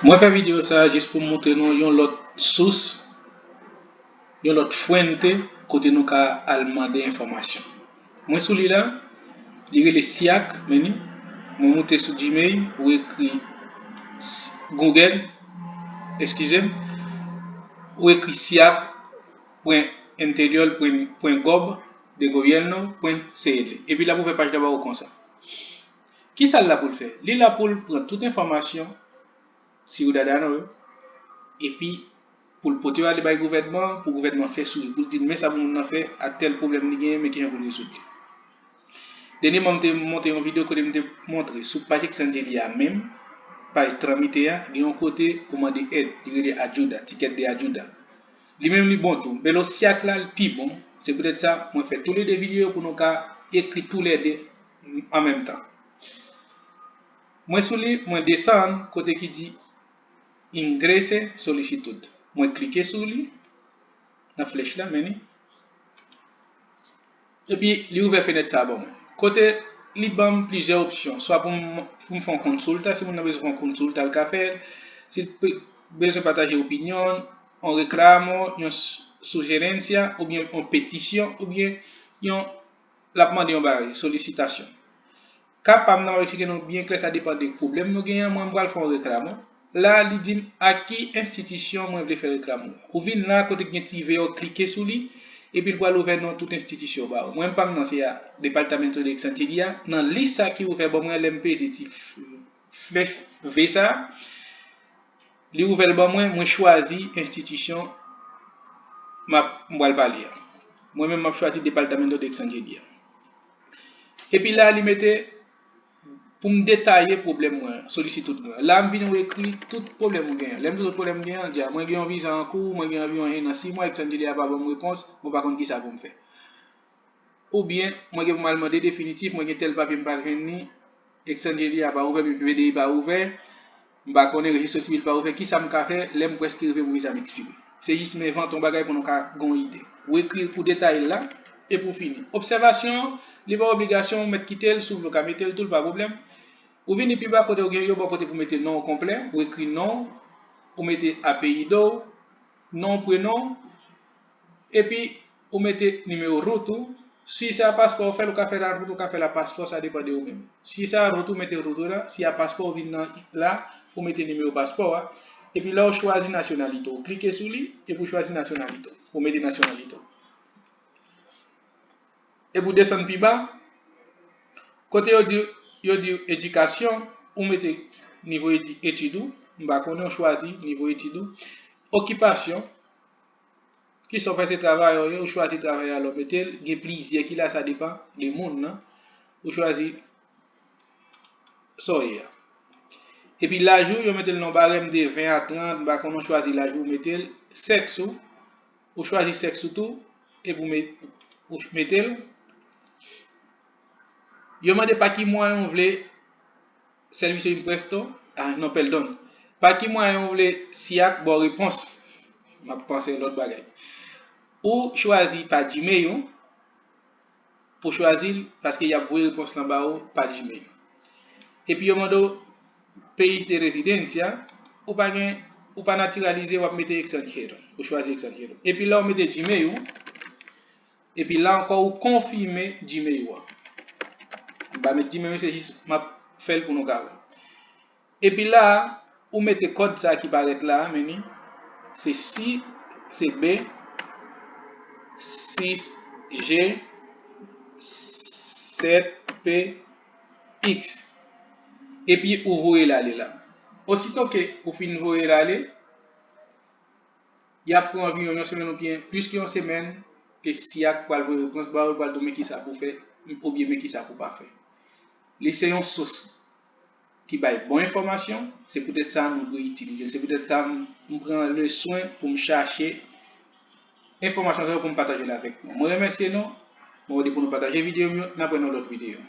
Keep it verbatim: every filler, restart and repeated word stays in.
Mwen fè videyo sa a jis pou m montre nou yon lòt sous, yon lòt fwente kote nou ka al mande enfòmasyon. Mwen sou li la, li rele SIAC, men ni, mwen moute sou Gmail, ou ekri s-, Google, eskize m, ou ekri SIAC pwen interior pwen, pwen gov de gobierno pwen cl. Epi l ap ouvè paj la ba ou konsa. Kisa l la pou l fè? Li la pou l pran tout enfòmasyon, Ciudadano yo, epi pou l pote yo ale bay gouvènman, pou gouvènman fè sou li, pou l di l men sa pou moun nan fè ak tèl pwoblèm li genyen, men kijan pou l rezoud li. Dènyèman, m te monte yon videyo kote m te montre sou paj Exangelia a menm, paj tramite a, gen yon kote ou mande èd, li rele ajuda, ticket de ayuda. Li menm li bon tou, men lo SIAC la, li pi bon. Se poutèt sa, mwen fè toulède videyo pou nou ka ekri toulède an menm tan. Mwen sou li, mwen desann kote ki di Ingrese solicitud. Mwen klike sou li, nan flèch la, men ni. Epi, li ouvè fenèt sa a ban mwen. Kote li ban m plizyè opsyon, swa pou m, pou m fè yon konsulta, si moun nan bezwen fè yon konsulta, l ka fè l. Si l pe-, bezwen pataje opinyon, yon reklamo, yon s-, sugerencia, oubyen yon petisyon, oubyen yon, l ap mande yon bagay, solisitasyon. Ka pa m nan, m ap eksplike nou byen klè, sa depann de pwoblèm nou genyen an. Mwen, m pral fè yon reklamo. La, li di m a ki enstitisyon mwen vle fè reklamo. Ou vin la, kote gen ti V a, ou klike sou li, epi l pral ouvè non tout enstitisyon ba ou. Mwen, pa m nan, se a Departamento de Exangelia. Nan lis sa ki ouvè ban mwen, lè m peze ti f-, flèch V sa, li ouvè l ban mwen, mwen chwazi enstitisyon m ap, m pral pale a. Mwen menm, m ap chwazi Departamento de Exangelia. Epi la, li mete pou m detaye pwoblèm mwen, solisitud mwen. La, m vin ekri tout pwoblèm ou genyen. Lè m di tout pwoblèm m genyen, m di a, mwen gen yon viza an kou, mwen gen anviwon en an, sis mwa, Exangelia pa ban m repons, mwen pa konn kisa pou m fè. Oubyen, mwen gen pou m al mande definitif, mwen gen tèl papye m pa jwenn li, Exangelia pa ouvè, men P D I pa ouvè, m pa konnen rejistro sivil pa ouvè, kisa m ka fè lè m prèske rive pou viza m ekspire? Se jis m envante yon bagay pou nou ka gen yon ide. Ou ekri l, ou detaye l la, epi w fini. Obsèvasyon, li pa obligasyon, ou mèt kite l, si w vle w ka mete l tou, l pa pwoblèm. Ou vini pi ba kote ou gen yo ba w kote pou mete non w konplè, ou ekri non w, ou mete apelyido w, non w, prenon w, epi ou mete nimewo rout ou. Si se a paspò ou fè l, ou ka fè l a rout, ou ka fè l a paspò, sa depann de ou menm. Si se a rout ou, mete rout ou la. Si a paspò ou vin nan la, ou mete nimewo paspò a. Epi la ou chwazi nasyonalite w. Ou klike sou li, epi ou chwazi nasyonalite w. Ou mete nasyonalite w. Epi ou desann pi ba. Kote yo di, yo di edikasyon, ou mete nivo edi-, etid ou. M pa konnen, ou chwazi nivo etid ou. Okipasyon, kisa w fè, se travayè w ye, ou chwazi travayè a la, ou mete l. Gen plizyè ki la, sa depann de moun nan. Ou chwazi sa w ye a. Epi laj ou, yo mete l nan barèm de ven a trant, m pa konnen, ou chwazi laj ou, ou mete l. Sèks ou, ou chwazi sèks ou tou, epi ou met-, ou mete l. Yo mande pa ki mwayen w vle Servicio Impuesto, ah, non, pèdon. Pa ki mwayen w vle SIAC ba w repons? M ap panse lòt bagay. Ou chwazi pa Gmail ou, pou chwazi l, paske y ap voye repons lan ba ou pa Gmail. Epi yo mande w país de residencia, ou pa gen, ou pa natiralize, w ap mete extranjero. Ou chwazi extranjero. Epi la ou mete Gmail ou, epi la ankò ou konfime Gmail ou a. M pa met Gmail ou, se jis m ap fè l pou nou ka wè. Epi la, ou mete kòd sa ki parèt la a, men ni, se si, se B, sis G, sèt P X. Epi ou voye l ale la. Osito ke ou fin voye l ale, y ap pran anviwon yon semèn oubyen plis ke yon semèn ke SIAC pral voye repons ba ou, pral di w men kisa pou fè, oubyen men kisa pou pa fè. Li se yon sous ki bay bon enfòmasyon, se poutèt sa nou dwe itilize l. Se poutèt sa m, m pran le swen pou m chache enfòmasyon sa yo pou m pataje l avèk nou. Mwen remèsye nou, mwen mande pou nou pataje videyo m yo, n ap wè nan lòt videyo.